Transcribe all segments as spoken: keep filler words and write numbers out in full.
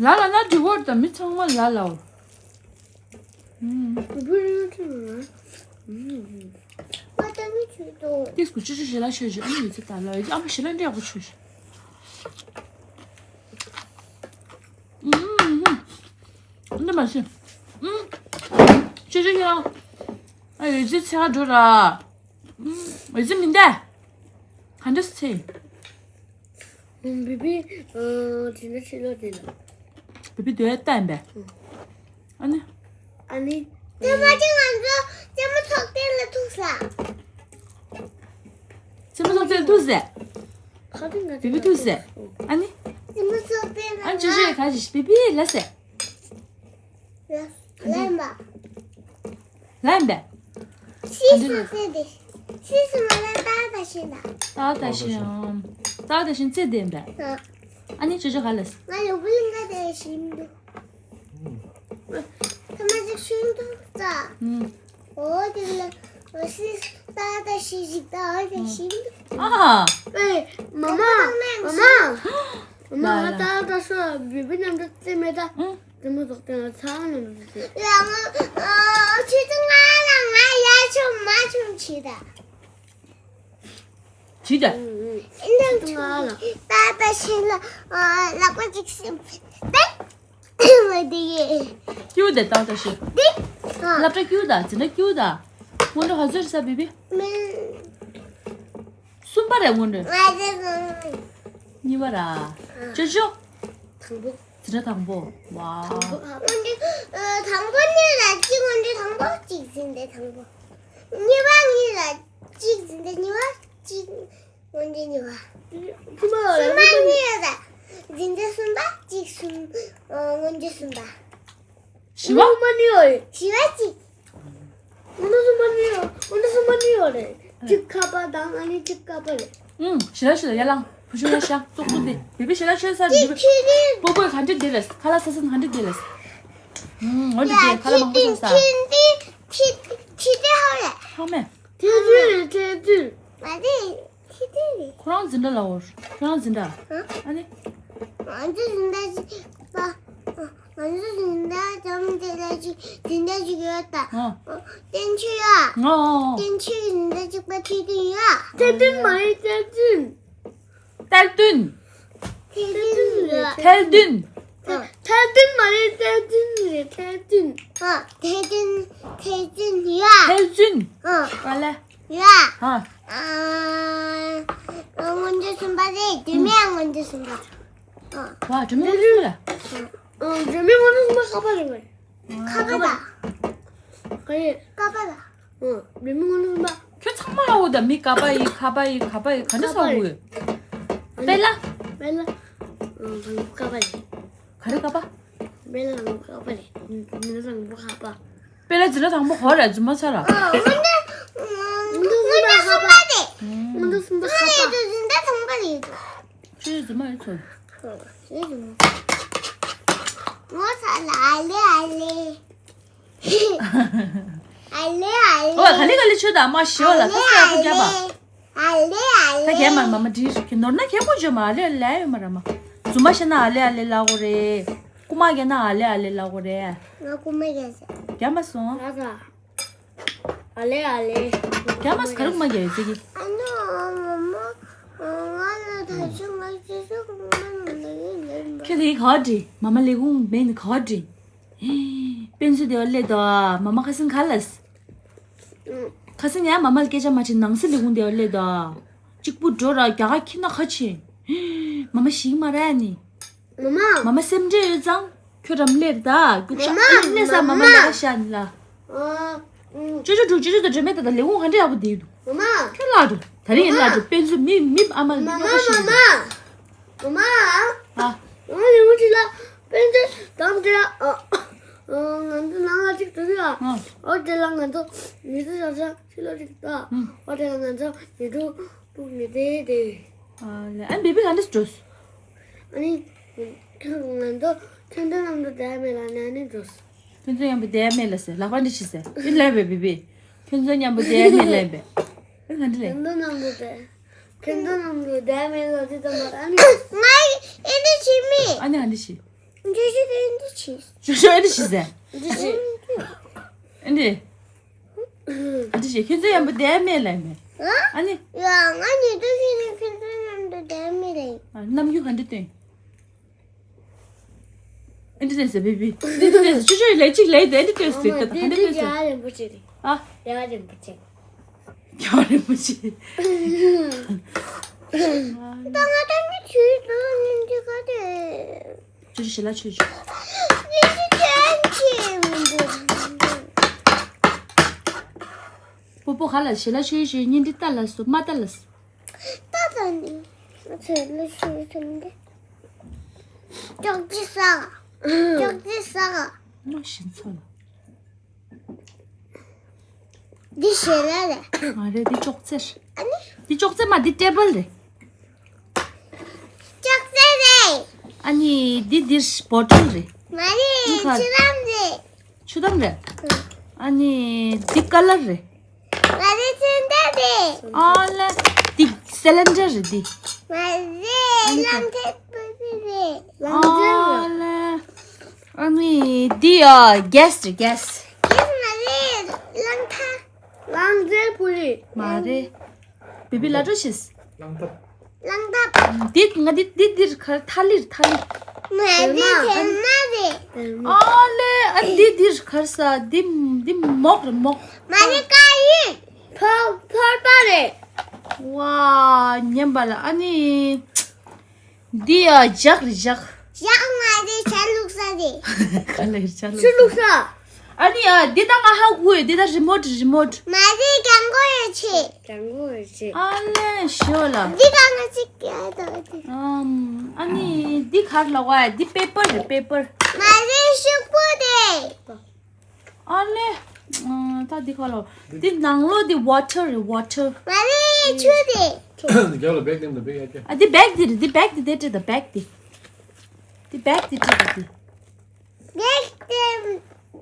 ལ་ལ་ན་འགྲིག་གོ་རེད་ད། མི་ཚང་མ་ལ་ལའོ། ཨུམ། བུ་རེ་ཆུ་ན། ཨུམ། ཏིས་ཀུ་ཅི་ཅི་ཞེ་ལ་ཤོད་ཞོ་ཨ་ནི་ཡོད་ཚེ་ད་ལ་ཡོད་ཨ་མ་ཞེ་ལ་འདྲེ་ཡག་པོ་ཆུ་ཞོ། ཨུམ། འདི་མ་ཤེས། ཨུམ། ཅི་ཅི་ཞེ་ལ། ཨ་ཡོད་ཚེ་ཚེ་ག་འགྲོ་ར། ཨུམ། ཡོད་ཚེ་མི་འདའ། ག་འདྲ་ཚེ། བི་བི། དེ་འདྲ་ཕྱི་ལོགས་དེ་ལ། བི་བི་དེ་ལྟ་ཡིན་པས། ཨ་ནི། ཨ་ནི། ཙེ་མ་ཅི་ང་ཚོ་ཙེ་མ་ཚོགས་ཐེངས་ལ་ཐུག་ས། ཙེ་མ་ཚོགས་ཐེངས་ལ་ཐུག་ཟེ། ཁ་ཐེངས་ང་བི་བི་ཐུག་ཟེ། ཨ་ནི། ཙེ་མ་ཚོགས་ཐེངས་ལ། ཨ་ཅི་ཞེས་ག་ཞིག་བི་བི་ལ་ཟེ། ལ་ལ་ཡིན་པ། ལ་ཡིན་པས། ཤི་སུ་ཙེ་དེ། ཤི་སུ་མ་ལ་ཏག་ཏག་ཤི་ན། ཏག་ཏག་ཤི་ཡང་། ཏག་ཏག་ཤི་ཙེ་དེ་ཡིན་པས། ཨ་ནི་ཅོ་ཅོ་ག་ལ་ཟེ། ང་ལུ་བུ་ལིང་ག་དེ་ཤི་མི་འདུག་ཐ་མ་ཅིག་ཤི་མི་འདུག་ཙ། ཨུམ། འོ་དེ་ལ་ཤི་ཏག་ཏག་ཤི་ཞིག་ཏག་ཏག་ཤི་མི་འདུག་ཨ། ཨེ། མ་མ། མ་མ། མ་མ་ང་ཏག་ཏག་ཤོ་བི་བི་མཉམ་དུ་རྩེ་མེད་ད། ཨུམ། དེ་མོ་ཟོག་དེ་ང་ཚང་ནས་མི་ཟེར། ཡང་ཨ་ཆུ་ཚོད་ང་ལ་ང་ཡ་ཆུང་མ་ཆུང་ཆི་ད། ཆི་ད། ཨིན་ལན་ཆུང་ད་ད་ཤེས་ལ་ཨ་ལག་པ་ཅིག་སིམ་ཏེ་མ་དེ་ཡེ། ཀྱུ་ད་ད་ད་ཤེས། དེ་ཨ་ལབ་ད་ཀྱུ་ད་ཛི་ན་ཀྱུ་ད། སྔོན་འགྲོ་ག་ཚོད་ས་བི་བི། མེ། གསུམ་པ་རེད་སྔོན་འགྲོ། ང་ཚོ་གཉིས་པ་ར། ཅོ་ཅོ། དང་པོ། ཛི་ན་དང་པོ། ཝའོ། དང་པོ་ཨ། སྔོན་འགྲོ་ཨ། དང་པོ་ནི་ར་གཅིག་སྔོན་འགྲོ་དང་པོ་གཅིག་ཛི་ན་དང་པོ། གཉིས་པ་ནི་ར་གཅིག་ཛི་ན་གཉིས་པ་གཅིག་སྔོན་འགྲོ་གཉིས་པ། གསུམ་པ་གསུམ་པ་ནི་ར་ཛི་ན་གསུམ་པ་གཅིག་གསུམ་ཨ། སྔོན་འགྲོ་གསུམ་པ། བཞི་པ། སྔོན་མ་ནི་ཡོད་རེད། བཞི་པ་གཅིག་སྔོན་མ་གསུམ་པ་ནི་ཡོད། སྔོན་མ་གསུམ་པ་ནི་ཡོད་རེད། གཅིག་ཁ་པ་དང་ཨ་ནི་གཅིག་ཀ་པ་རེད། ཨུམ། ཞེ་ལ་ཤོད་ཡ་ལང་བུ་ཆུང་ལ་ཤ་ཙོག་ཙོག་དེ་བི་བི་ཞེ་ལ་ཤོད་ས་བི་བི། པོ་པོའི་ག་འདྲ་དེ་ལས་ཁ་ལག་ས་ས་ག་འདྲ་དེ་ལས། ཨུམ། འོ་འདྲ་དེ་ཁ་ལག་མང་པོ་ས་ས། ཁྱི་དེ་ཧ་ལས། ཧ་མེ། ཐེ་ཚུལ་རེད་ཐེ་ཚུལ། མ་རེད། ཁྱི་དེ་རེད། ཁོ་རང་འཛིན་གྲྭ་ལ་འོར། ཁྱོད་རང་འཛིན་གྲྭ། ཨ་ནི། ང་ཚོ་འཛིན་གྲྭ་གཅིག་པ། ང་ཚོ་འཛིན་གྲྭ་འཛིན་གྲྭ་གཅིག་འཛིན་གྲྭ་གཅིག་ཡོད་ད། ཨ། བསྟན་ཆོས་ཡ། ཨ། བསྟན་ཆོས་འཛིན་གྲྭ་གཅིག་པ་ཐེ་ཚུལ་ཡ། ཐེ་ཚུལ་མ་རེད་ཐེ་ཚུལ། ཐེ་ཚུལ། ཐེ་ཚུལ་ཡ། ཐེ་ཚུལ། ཐེ་ཚུལ་མ་རེད་ཐེ་ཚུལ་རེད་ཐེ་ཚུལ། ཨ། ཐེ་ཚུལ་ཐེ་ཚུལ་ཡ། ཐེ་ཚུལ། ཨ། ག་ལེ། ཡ། ཨ། ཨ། སྔོན་འགྲོ་གསུམ་པ་རེད། དེ་མིན་སྔོན་འགྲོ་གསུམ་པ། ཨ། ཝ། དེ་མིན་སྔོན་འགྲོ་གསུམ་པ། ཨ། དེ་མིན་སྔོན་འགྲོ་གསུམ་པ་ཁ་པ་རེད་པ། ཁ་པ་ད། ག་རེད། ཁ་པ་ད། ཨ། དེ་མིན་སྔོན་འགྲོ་གསུམ་པ། ཁྱོད་ཚང་མ་ཨོ་ད་མི་ཀ་པ་ཡི་ཁ་པ་ཡི་ཁ་པ་ཡི་ག་འདྲ་ཟ་དགོས། པེ་ལ། པེ་ལ། ཨ། ཁ་པ་ཡི། ག་རེ་ཀ་པ། པེ་ལ་རང་པོ་ཁ་པ་རེད། མི་རང་པོ་ཁ་པ། པེ་ལ་ཛི་ན་དང་པོ་གོ་རེད་རྫུན་མ་ཚ་ར། ཨ། སྔོན་འགྲོ་སྔོན་འགྲོ་གསུམ་པ་རེད། སྔོན་འགྲོ་གསུམ་པ་ཁ་པ། སྔོན་འགྲོ་གསུམ་པ་ཁ་པ། ཁྱོད་རྫུན་མ་ཡིན་ཚོད། ཁྱོད་རྫུན་མ། ངོ་ཚ་ལ་ཨ་ལེ་ཨ་ལེ། ཨ་ལེ་ཨ་ལེ། ཨོ་ག་ལེ་ག་ལེ་ཆོས་དང་མ་ཞི་བ་ལ་ཁ་ས་ཡག་པོ་རྒྱབ་པ། ཨ་ལེ་ཨ་ལེ། ད་གས་མ་མ་མ་དྲིས་ཁྱེད་ནོར་ན་ཁྱེད་ཀོ་བརྗོད་མ་ཨ་ལེ་ཨ་ལེ་ཡོད་མ་ར་མ། རྫུན་མ་བཤད་ན་ཨ་ལེ་ཨ་ལེ་ལབ་དགོས་རེད། རྐུ་མ་རྒྱག་ན་ཨ་ལེ་ཨ་ལེ་ལབ་དགོས་རེད། ང་རྐུ་མ་རྒྱག་ཟེར། རྒྱག་མ་སོང་། ཨ་ད། ཨ་ལེ་ཨ་ལེ། རྒྱག་མ་སོང་། ག་རེ་རྐུ་མ་རྒྱག་ཡོད་ཟེར་གི། ཨ་ནི་མ་མ། ང་ལ་ད་ཆུང་ང་ཅི་ཟེར་རྐུ་མ་ནང་ལ་ཡོད་ལེ་མ། ཁྱེད་དེ་ག་བ་དྲིས། མ་མ་ལས་ཁུངས་མེད་ནི་ག་བ་དྲིས། དཔེ་མཛོད་དེ་བ་སླེབས་དོ། མ་མ་ཁ་སང་ག་ལས། ཁ་སང་ཡང་མ་མ་ལ་སྐད་ཆ་མ་དྲིས། ནང་སེ་ལས་ཁུངས་དེ་བ་སླེབས་དོ། གཅིག་པུ་འགྲོ་ར་རྒྱ་གར་ཁྱི་ན་ཁ་ཆེ། མ་མ་ཞིག་མ་ར་ནི། མ་མ། མ་མ་སེམས་ཁྲལ་ཡོད་ཙང་ཁྱོད་རམ་སླེབས་ད་རྒྱུག་ཤག་མ་མ། ཨ་ནི་སླེབས་ས་མ་མ་མ་མ་ལ་ཤ་ནི་ལ། ཨ། ཅོ་ཅོ་འགྲོ་ཅོ་ཅོ་དང་སྒྲོལ་མ་ད་ད་ལས་ཁུངས་ག་འདྲ་ཡག་པོ་བསྡད་འདུག་མ་མ། ཁྱོད་ལ་འགྲོ། ད་རིང་ཡིན་ལ་འགྲོ། དཔེ་མཛོད་མི་མི་ཨ་མ་ལ་མ་མ་ཉོ་ག་ཤི་མ་མ། མ་མ། ཨ། ང་ལས་ཁུངས་ཁྲིད་ལ་དཔེ་མཛོད་དམ་དེ་ལ། ཨ། ང་ཚོ་ནང་ལ་ཅིག་འགྲོ་གི་ཡ། ཨ། འོ་དེ་ལ་ང་ཚོ་ཉི་ཤུ་རྩ་ཚང་ཕྱི་ལོགས་ཅིག་ལྟ། ཨ། འོ་དེ་ལ་ང་ཚོ་ཉི་དུ་ཏུ་མི་དེ་དེ། ཨ་ལེ། ཨ་བེ་བི་ག་འདྲ་འགྲོ། ཨ་ནི། ང་ཚོ་ཁྱོད་ཚོ་མཉམ་དུ་བསྡད་མེད་ལ་ནས་ནི་འགྲོ། ཁྱོད་ཚོ་མཉམ་དུ་བསྡད་མེད་ལ་ཟེར་ལག་པ་འདྲི་ཤི་ཟེར་ཨི་ལེ་བེ་བེ་བེ། ཁྱོད་ཚོ་མཉམ་དུ་བསྡད་མེད་ལེ་བེ། ཨི་ག་འདྲི་ལེ། ཁྱོད་ཚོ་མཉམ་དུ་བསྡད། ཁྱོད་ཚོ་མཉམ་དུ་བསྡད་མེད་ལ་ཅི་ཙམ་པ་ཨ་ནི། ང་ཨི་འདྲི་ཤི་མི། ཨ་ནི་ག་འདྲི་ཤི། འདི་ཞིག་འདི་ཆིས། ཅོ་ཅོ་ཨེ་འདྲ་ཞིག་ཟེར། འདི་ཞིག་ཨེ་འདྲ། ཨེ་འདྲ་ཞིག་ཁྱོད་ཚོ་ཡང་པོ་བསྡད་མེད་ལ་མེད། ཨ་ནི། ཡ་ང་ཉིད་དུ་ཞིག་ནས་ཁྱོད་ཚོ་མཉམ་དུ་བསྡད་མེད་ལ། ཨ་རྣམ་འགྱུར་ག་འདྲ་སྟོན། ཨེ་འདྲ་སྟོན་ཟེར་བི་བི། ཨེ་འདྲ་སྟོན་ཟེར། ཅོ་ཅོ་ལས་གཅིག་ལས་དེ་ཨེ་འདྲ་སྟོན་ཟེར། ད་ག་འདྲ་སྟོན་ཟེར། རྒྱ་རིན་པོ་ཆེ་རེད། ཨ། རྒྱ་རིན་པོ་ཆེ། རྒྱ་རིན་པོ་ཆེ། ད་ང་ད་ནི་ཆུའི་དུ་ནི་འདི་ག་དེ། ཅོ་ཅོ་ཞལ་ལག་མཆོད་ཅིག། ཨེ་འདྲ་སྟོན་ཅིག་མི་འདུག། པོ་པོ་ག་ལ་ཞལ་ལག་མཆོད་ཅིག། བརྙན་འཕྲིན་ལྟ་ལ་སོ་མ་ལྟ་ལ་སོ། ད་ད་ནི་ང་ཚོས་ལོ་ཤུལ་ཐོན་ཏེ། ཅོག་ཙེ་ཟ། ཅོག་ཙེ་ཟ། མ་ཤིན་ཚོ་ལ། འདི་ཞལ་ལག་རེད། མ་རེད། འདི་ཅོག་ཙེ་རེད། ཨ་ནི། འདི་ཅོག་ཙེ་མ། འདི་ཊེ་བལ་རེད། ཅོག་ཙེ་རེད། ཨ་ནི་འདི་འདིར་བོ་ཊལ་རེད། མ་རེད། འདི་ག་ཆུ་དམ་རེད། ཆུ་དམ་རེད། ཨ་ནི་འདི་ཀ་ལར་རེད། ང་ཚོའི་ཚོན་མདོག་དེ། ཨ་ལེ། འདི་སི་ལིན་ཌར་རེད་འདི། ང་ཚོའི་རླངས་ཐེབས་པོ་དེ་རེད། ཨ་ལེ། ཨ་ནི་འདི་ཨ་གེ་སི་རེད་གེ་སི། གེ་སི་མ་རེད། རླངས་ཐབ། རླངས་ཐེབས་པོ་རེད། མ་རེད། བི་བི་ལ་འགྲོ་ཤིས། རླངས་ཐབ། རླངས་ཐབ། འདི་ང་འདི་འདི་འདིར་ཁར་ཐ་ལིར་ཐ་ལི། མ་རེད་དེ་མ་རེད། ཨ་ལེ། ཨ་འདི་འདིར་ཁར་ས་འདི་འདི་མོག་རེད་མོག། མ་རེད་ཀ་ཡིན། ཕོར་ཕོར་པ་རེད། ཝ་ཉན་པ་ལ། ཨ་ནི་འདི་ཡ་ལྗགས་རེད་ལྗགས། ལྗགས་མ་རེད་ཇ་བླུགས་ས་རེད། ག་ལེར་ཇ་ཆུ་བླུགས་ས། ཨ་ནི་ཨ་འདི་ད་ང་ཧ་གོ་ཡོད། འདི་ད་རི་མོཊ་རི་མོཊ། མ་རེད་གྱང་གོ་ཡོད་ཆེ། གྱང་གོ་ཡོད་ཆེ། ཨ་ལེ་ཞོ་ལ། འདི་ད་ང་ཅིག་ཡ་ད་འདི། ཨམ། ཨ་ནི་འདི་གར་ལ་བ་ཡ་འདི་པེ་པར་རེད་པེ་པར། མ་རེད་ཤོག་བུ་རེད། ཨ་ལེ། ཨ་ད་འདི་ག་ལ། འདི་ནང་ལོགས་འདི་ཝ་ཊར་རེད་ཝ་ཊར། མ་རེད་ཆུ་རེད། རྒྱབ་ལ་བེག་དེ་འདི་བེག་ཡ་ཀྱ། ཨ་འདི་བེག་འདི་རེད། འདི་བེག་འདི་དེ་བྲིས་ད་བེག་འདི། འདི་བེག་འདི་བྲིས་ད་འདི། བེག་དེ་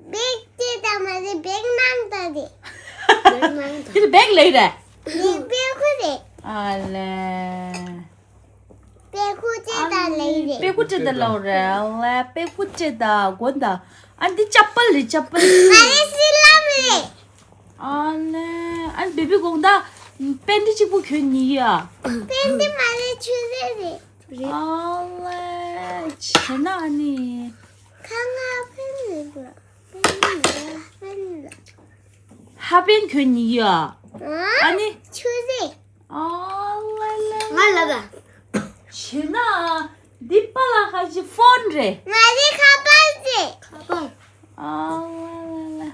བེག་དེ་ད་མ་རེད་བེག་ནང་ད་རེད། བེག་ནང་ད། འདི་བེག་ལེ་རེད། འདི་བེག་ཁུ་རེད། ཨ་ལེ། བེག་ཁུ་ཅེ་ད་ལེ་རེད། བེག་ཁུ་ཅེ་ད་ལོ་རེད། ཨ་ལེ་བེག་ཁུ་ཅེ་ད་གོན་ད། ཨ་འདི་ཅ་པལ་རེད་ཅ་པལ། མ་རེད་སི་ལམ་རེད། ཨ་ལེ། ཨ་བེ་བི་དགོང་ད་པེན་ཊི་གཅིག་པུ་གྱོན་ནི་ཡ། པེན་ཊི་མ་རེད་ཆུ་རེད་རེད། ཨ་ལེ། བྱས་ན་ཨ་ནི། ཁ་ང་པེན་ཊི་རེད་པ། པེན་ཊི་རེད་པེན་ཊི་རེད། ཧ་པེན་གྱོན་ནི་ཡ། ཨ་ནི། ཆུ་རེད། ཨ་ལེ་ལེ། ང་ལ་ད། བྱས་ན་འདི་པ་ལ་ཁ་ཅི་ཕོན་རེད། མ་རེད་ཁ་པར་རེད། ཁ་པར། ཨ་ལེ་ལེ།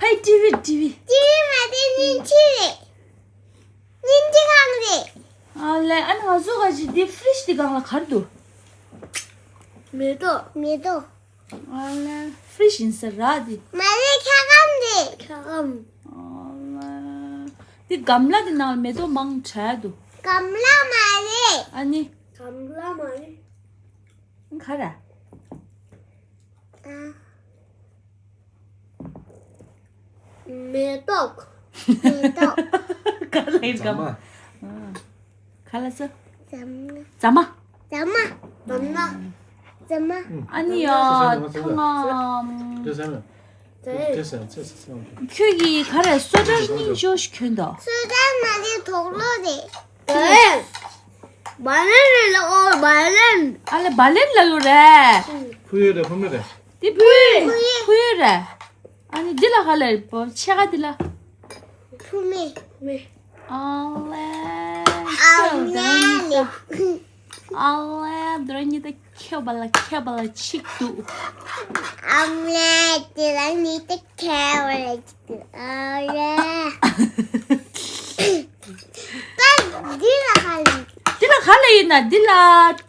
ཕའི་ཊི་ཝི་ཊི་ཝི། ཊི་ཝི་མ་རེད་ཉིན་ཅི་རེད། ཉིན་ཅི་ཁང་རེད། ཨ་ལེ་ཨ་ནི་ང་ཚོ་ཁ་ཅི་འདི་ཕི་རིཇ་འདི་སྒང་ལ་ག་རེ་འདུག་མེ་ཏོག་མེ་ཏོག་ཨ་ལེ། ཕི་རིཇ་ཡིན་ས་ར་འདི། མ་རེད་འཁྱག་སྒམ་རེད། འཁྱག་སྒམ། ཨ་ལེ། འདི་གམ་ལ་འདི་ནང་ལ་མེ་ཏོག་མང་དྲགས་འདུག་གམ་ལ་མ་རེད། ཨ་ནི། གམ་ལ་མ་རེད། ག་རེ། ཨ། མེ་ཏོག་མེ་ཏོག་ག་རེ་ཡིན་གམ། རྫ་མ། ག་ལ་ས། རྫ་མ། རྫ་མ། རྫ་མ། རྫ་མ། རྫ་མ། ཨ་ནི་ཡ་ཐང་ང་། དེ་ཟ་ན། དེ་ཟ་ཚེ་ཟ་ཚེ། ཁྱོད་ཀྱིས་ག་རེ་སོ་ཊར་སྙིང་ཅོ་ཞིག་གྱོན་དོ། སོ་ཊར་མ་རེད་དོག་ལོ་རེད། བ་ལན་རེད་ལ་ཨོ་བ་ལན། ཨ་ལེ་བ་ལན་ལ་ཡོད་རེད། ཕུ་ཡོད་རེད་ཕུ་མེད་རེད། འདི་ཕུ་ཡོད་ཕུ་ཡོད་རེད། ཨ་ནི་འདི་ལ་ག་ལ་ཕྱེད་ཀ་འདི་ལ། ཕུ་མེད། ཕུ་མེད། ཨ་ལེ། ཨ་ལེ། ཨ་ལེ། འདི་ར་གཉིས་ད་ཁྱད་པར་ལ་ཁྱད་པར་ལ་ཆིག་འདུག་ཨ་ལེ། འདི་ར་གཉིས་ད་ཁྱད་པར་ལ་ཆིག་འདུག་ཨ་ལེ། ད་འདི་ལ་ག་ལ། འདི་ལ་ག་ལ་ཡིན་ན་འདི་ལ་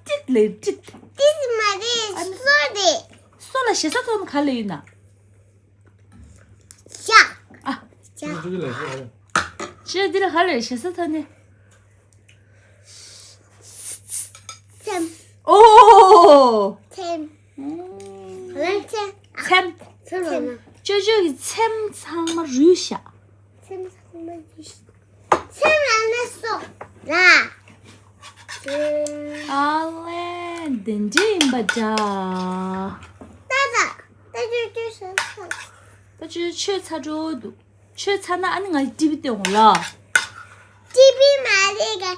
ཏིད་ལེ་ཏིད། ཏིད་མ་རེད་སོ་རེད། སོ་ལ་ཞེ་ས་ཐོན་ག་ལ་ཡིན་ན། ཤ། ཨ། ཤ། ཅི་འདི་ལ་ཤ་རེད། ཅི་འདི་ལ་ག་ལ་ཞེ་ས་ཐོན་ནི། ཚེམ། ཨོ། ཚེམ། ཚེམ། ཚེམ། ཚེམ་ལ་ན། ཅོ་ཅོ་གི་ཚེམ་ཚང་མ་རུལ་ཤག་ཚེམ་ཚང་མ་རུལ་ཤག་ཚེམ་ལ་ན་སོ་ར། ཨ་ལེ། དེ་འདྲ་ཡིན་པ་འདྲ། ད་ད། ད་ཅོ་ཅོ་ཤ་ཤ། ད་ཅོ་ཅོ་ཆོས་ཚ་འགྲོ་འདུག་ཆོས་ཚ་ན་ཨ་ནི་ང་ཊི་བི་སྟོན་དགོས་ལ། ཊི་བི་མ་རེད་ག་ཨ།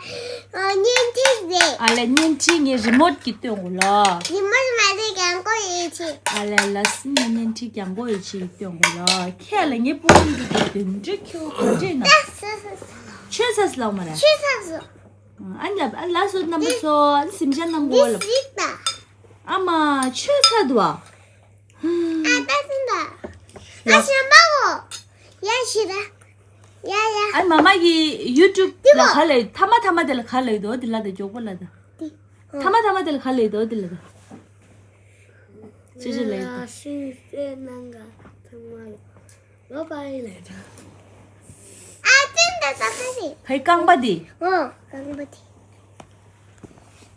བརྙན་འཕྲིན་རེད། ཨ་ལས་བརྙན་འཕྲིན་ངའི་རི་མོཊ་གིས་སྟོན་དགོས་ལ། རི་མོཊ་མ་རེད་ག་ཀོ་ཡེ་ཆི། ཨ་ལས་ལ་སི་ནི་བརྙན་འཕྲིན་གྱང་ཀོ་ཡེ་ཆི་སྟོན་དགོས་ལ། ཁྱེད་ལ་ངའི་སྤུ་གུ་འདི་དེ་དོན་འགྲིག་ཁྱོད་ག་འདྲས་ན། ད་ས་ས་ས། ཆོས་ཚ་སི་ལགས་མ་རེད། ཆོས་ཚ་སི། ཨ་ལ་ཨ་ལ་སོ་རྣམ་པ་ཚོ་ཨ་ནི་སེམས་ཅན་རྣམས་གོ་ལ། འདི་སིག་ད། ཨ་མ་ཆོས་ཚ་འདུག་ཨ། ཨ་ད་སིན་ད། ད་ཡ། ཤམ་པ་གོ་ཡ་ཤི་ད། ཡ་ཡ། ཨ་མ་མ་གི་ཡུ་ཊུབ་ལ་ག་ལ་ཐ་མ་ཐ་མ་དེ་ལ་ག་ལ་ཡོད་དོ་དེ་ལ་ད་མགྱོགས་པོ་ལ་ད། ཐ་མ་ཐ་མ་དེ་ལ་ག་ལ་ཡོད་དོ་དེ་ལ་ད། ཅི་ཅི་ལ་ཡོད་དོ། ཤིང་རྩེ་ནང་ག་ཐ་མ་ལ་ལོ་པ་ཡི་ལ་ད། ཨ་ཏིན་ད་ད་ད་ཞིག་ཕའི་རྐང་པ་དེ། ཨོ་རྐང་པ་དེ།